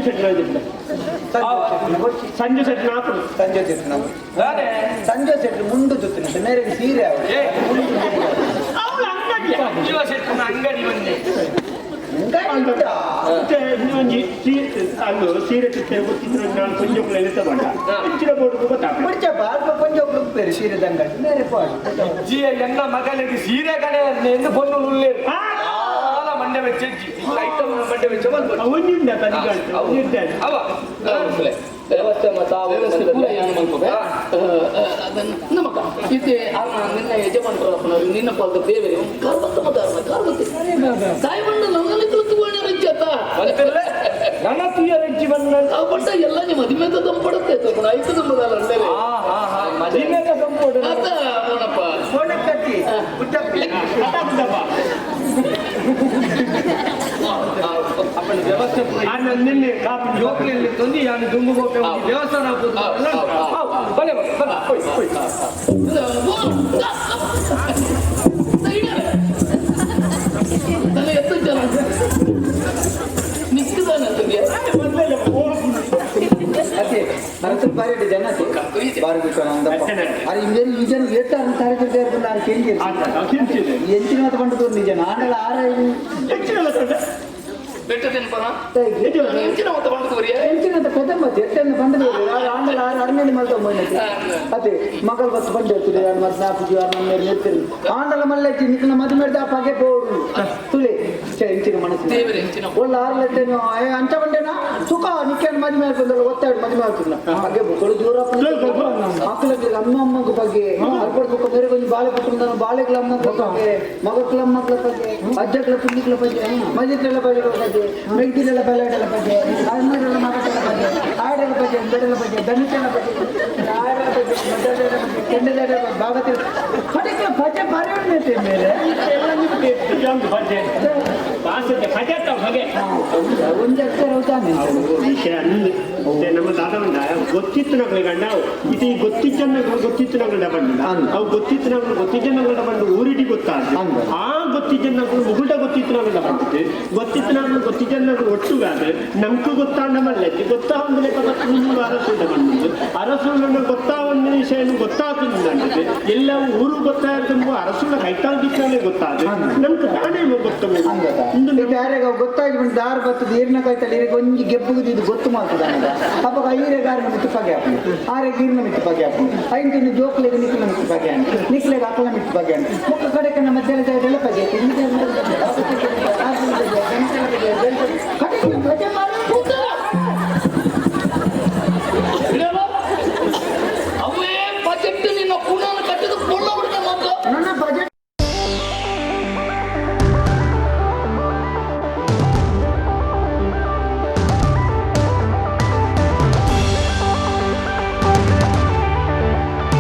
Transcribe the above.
ಸಂಜು ಸೆಟ್ನ ಇದ್ದಿಲ್ಲ. ಸಂಜು ಸೆಟ್ನ ಆಪುಡು. ಸಂಜೆ ಸೆಟ್ನ. ದಾನೆ? ಸಂಜೆ ಸೆಟ್ ಮುಂಡು ತುತ್ತಿನ ಮೇರೆಗೆ ಸೀರೆ ಅವು. ಏ. ಅವಳು ಅಂಗಡಿಯ ಸಂಜೀವ ಶೆಟ್ಟಿನ ಅಂಗಡಿ ಒಂದೇ. ಅಂಗಡಿ ಉಂಟಾ? ಮತ್ತೆ ಒಂಜಿ ಸೀರೆ ಅಲ್ಲೂ ಸೀರೆ ತುತ್ತೆ ಗೊತ್ತಿದ್ರು ನಾನು ಕೊಂಜೊಕ್ಲು ಎಲ್ಲಿತ ಬಂಡ ಹೆಚ್ಚಿನ ಬೋರ್ಡ್ ಗೊತ್ತಾಗ್ತದೆ. ಪುಡ್ಚಪ್ಪ ಅಲ್ಪ ಕೊಂಚ ಉಪ್ಪೇರು ಸೀರೆ ಅಂಗಡಿ ಮೇರೆ ಪಾಡು. ಅಜ್ಜಿಯ ಎನ್ನ ಮಗನಿಗೆ ಸೀರೆ ಕಡೆ ಎಂದು ಪೊಣ್ಣು ಉಳ್ಳೇರು. ಆಲ ಮಂಡೆ ವೆಚ್ಚಿ ಐಟಮ್ ಮಂಡೆ ವೆಚ್ಚ ಬಂದ್ಬಿಡು. ಒಂಜಿ ತನಿಖೆ. ಅವ ವ್ಯವಸ್ಥೆ ಮತ್ತು ಆ ವ್ಯವಸ್ಥೆ ಪೂರ ಏನು ಮಲ್ಪವೆ ನಮಕ ಇತ್ತೆ ಆರ್ನ ನಿನ್ನ ಯಜಮಾನರಪ್ಪನವರು ನಿನ್ನ ಪಾಲ್ದ ದೇವರೇ ಕಾರ್ಬತ್ತ ಮತಾರನ ಕಾರ್ಬತ್ತಿ ತಾಯಿ ಬಂಡ ನಮಗಲ್ಲಿ ತುಳುಕುವಣ ರಿಚ್ಚತ್ತ. ಬಂತಿಲ್ಲ ನನ್ನ ತುಯ್ಯ ರೆಜ್ಜಿ ಬಂದ. ಆ ಬಂಡ ಎಲ್ಲ ನಿಮ್ಮ ಮದಿಮೇತ ದಂಪಡುತ್ತೆ ತಗೊಂಡು ಐತು ದಂಪದಲ್ಲ ಅಂಡೇರೆ. ಹಾ ಹಾ ಹಾ ಮದಿಮೇತ ಸಂಪೂರ್ಣ. ಆತ ಅವನಪ್ಪ. ಕೋಣಕ್ಕತ್ತಿ ಪುಟ್ಟಪ್ಪಿ. ಅದಾಗ್ತದಪ್ಪ. ಅಪ್ಪನ ವ್ಯವಸ್ಥೆ ಪೂರ. ಆ ನನ್ನ ನಿನ್ನೆ ಕಾಪಿ. ಜೋಕ್ಲೆಯಲ್ಲಿ ತೊಂದಿ ಯಾನು ದುಂಬು ಗೋಪೆ ಒಂದು ದೇವಸ್ಥಾನ ಆಗ್ಬೋದು. ಬಲೆ ಬಲೆ ಬಲೆ ಹೋಯ್ ಹೋಯ್. ತಲೆ ಎತ್ತು ಜನ ನಿಕ್ಕದಾನ. ಮೊದಲೆಲ್ಲ ಹೋಗ್ಬಿಡು. ಅತ್ತೆ ಅರಸು ಬಾರಿ ಜನ ಬಾರಿ ಬಿಟ್ಟು. ಅರೆ ಇಂದೇನು ಈ ಜನ ಏತ ತಾರೀಕು ನಾನು ಕೇಂದ್ರ. ಆತ, ನಾವು ತಿಂತಿದ್ದೆ. ಎಂಚಿನ ಮಾತು ಬಂದು ತೋರ್ ನಿಜ ನಾನೆಲ್ಲ ಆರ. ಹೆಚ್ಚಿನ ಗೊತ್ತುಂಟ? ಬೆಟ್ಟ ತಿನ್ಪನ ಎಂಚಿನ ಮತ್ತ ಬಂದು ತೋರಿಯ. ಎಂಚಿನ ಪೆದಮ್ಮ ಎಟ್ಟನ್ನು ಬಂದು ಆಂಡಲ ಆರು ಅರಣ್ಯ ಮಲ್ತ. ಅದೇ ಮಗಳು ಬಸ್ ಬಂದು ಇರ್ತೀರಿ ಯಾರು ಮತ್ತೆ ನಾಲ್ಕು ಜೀವ ನಮ್ಮ ನಿಲ್ತಿರಿ ಆಂಡಲ ಮಲ್ಲೈತಿ ನಿಕ್ಕನ ಮದುವೆ ಮಾಡಿದ ಆ ಪಗೆ ಬೋಡು ತುಳಿ ಛೆ, ಎಂಚಿನ ಮನಸ್ಸು. ದೇವರೇ ಎಂಚಿನ. ಒಳ್ಳೆ ಆರ್ಲಟ್ಟೇನು ಅಂಚ ಬಂಡೇನ ಸುಖ ನಿಕ್ಕೇನು ಮದುವೆ ಆಗ್ತದಲ್ಲ ಒತ್ತಾಡು ಮದುವೆ ಆಗ್ತದ ಹಾಗೆ ಬುಕ್ಕಳು ದೂರ ಮಕ್ಕಳಿಗೆ ಅಮ್ಮ ಅಮ್ಮಗ ಬಗ್ಗೆ ಅರ್ಪಡ್ ಬುಕ್ಕ ಬೇರೆ ಕೊಂಚ ಬಾಳೆ ಪುಟ್ಟಂದಾನ ಬಾಳೆಗಳ ಅಮ್ಮಗಳ ಬಗ್ಗೆ ಮಗಕ್ಳ ಅಮ್ಮಗಳ ಬಗ್ಗೆ ಅಜ್ಜಕ್ಳ ಪುಣ್ಣಿಕ್ಳ ಬಗ್ಗೆ ಮಜಿಕ್ಳ ಬಗ್ಗೆ ಬಗ್ಗೆ ಮೆಗ್ದಿಲೆಲ್ಲ ಬೆಲಾಟೆಲ್ಲ ಬಗ್ಗೆ ಅಣ್ಣರೆಲ್ಲ ಮಗಟೆಲ್ಲ ಬಗ್ಗೆ ಆಡಲ ಬಗ್ಗೆ ಬೆಡಲ ಬಗ್ಗೆ ದನಿತೆಲ್ಲ ಬಗ್ಗೆ ಆಡಲ ಬಗ್ಗೆ ಮದ್ದಲ ಬಗ್ಗೆ ಕೆಂಡಲ ಭಾಗತಿ ಕಡೆಗೆ ಭಜೆ ಭಾರಿ ಉಂಟು ಮೇಲೆ. ಎಲ್ಲ ನಿಮ್ಗೆ ಒಂದು ಭಜೆ. ವಾಸತೆ, ಭಜೆ ಅಥವಾ ಭಗೆ. ಒಂದು ಅಕ್ಷರ ತಾನೆ. ವಿಷಯ ಅಂದು. ಮತ್ತೆ ನಮ್ಮ ದಾದ ಬಂದ ಗೊತ್ತಿತ್ತು ನಗಳಿಗೆ ಗಂಡ ಇದು ಈ ಗೊತ್ತಿದ್ದನ್ನ ಗೊತ್ತಿತ್ತು ನಗಳ ಬಂಡ. ಅಂದ್. ಅವು ಗೊತ್ತಿತ್ತು ನಗಳು ಗೊತ್ತಿದ್ದ ಬಂದು ಊರಿಡಿ ಗೊತ್ತಾದ. ಅಂದ್. ಆ ಗೊತ್ತಿದ್ದ ನಗಳು ಮುಗುಟ ಗೊತ್ತಿತ್ತು ನಗಳ ಬಂದಿತ್ತು ಗೊತ್ತಿತ್ತು ನಗಳು ಗೊತ್ತಿದ್ದ ನಗಳು ಒಟ್ಟುಗಾದ ನಮ್ಕು ಗೊತ್ತಾಂಡ ಮಲ್ಲೆ ಗೊತ್ತಾ ಒಂದು ಲೆಕ್ಕ ಗೊತ್ತು ಅರಸುಂಡ ಬಂದಿದ್ದು ಅರಸುಳ್ಳನ್ನು ಗೊತ್ತಾ ಒಂದು ವಿಷಯ ಗೊತ್ತಾಗ್ತದೆ ಎಲ್ಲ ಊರು ಗೊತ್ತಾಗ್ತದೆ ಅರಸುಳ್ಳ ಕೈತಾಗಿದ್ದಾನೆ ಗೊತ್ತಾದ ನಮ್ಗೆ ತಾನೇ ಗೊತ್ತ. ಇಂದು ಇದು ಯಾರ್ಯಾಗ ಗೊತ್ತಾಗಿ ಬಂದು ದಾರ ಬರ್ತದೆ ಈರಿನ ಕಾಯ್ತಲ್ಲ ಈರಿಗೆ ಒಂಜಿ ಗೆಬ್ಬುಗುದು ಇದು ಗೊತ್ತು ಮಾಡ್ತದೆ ಅಪ್ಪಗ ಈರೆಗಾರನ ಮಿತ್ತು ಪಗೆ ಹಾಪು ಆರೆಗೆ ಈರಿನ ಮಿತ್ತು ಪಗೆ ಹಾಪು ಐಂತಿನ ಜೋಕ್ಲೆಗೆ ನಿಕ್ಲ ಮಿತ್ತು ಪಗೆ ಹಾಕು ನಿಕ್ಲೆಗೆ ಅಕ್ಕಲ ಮಿತ್ತು ಪಗೆ ಹಾಕು ಮುಕ್ಕ ಕಡೆ ಕಣ್ಣ ಮಧ್ಯದ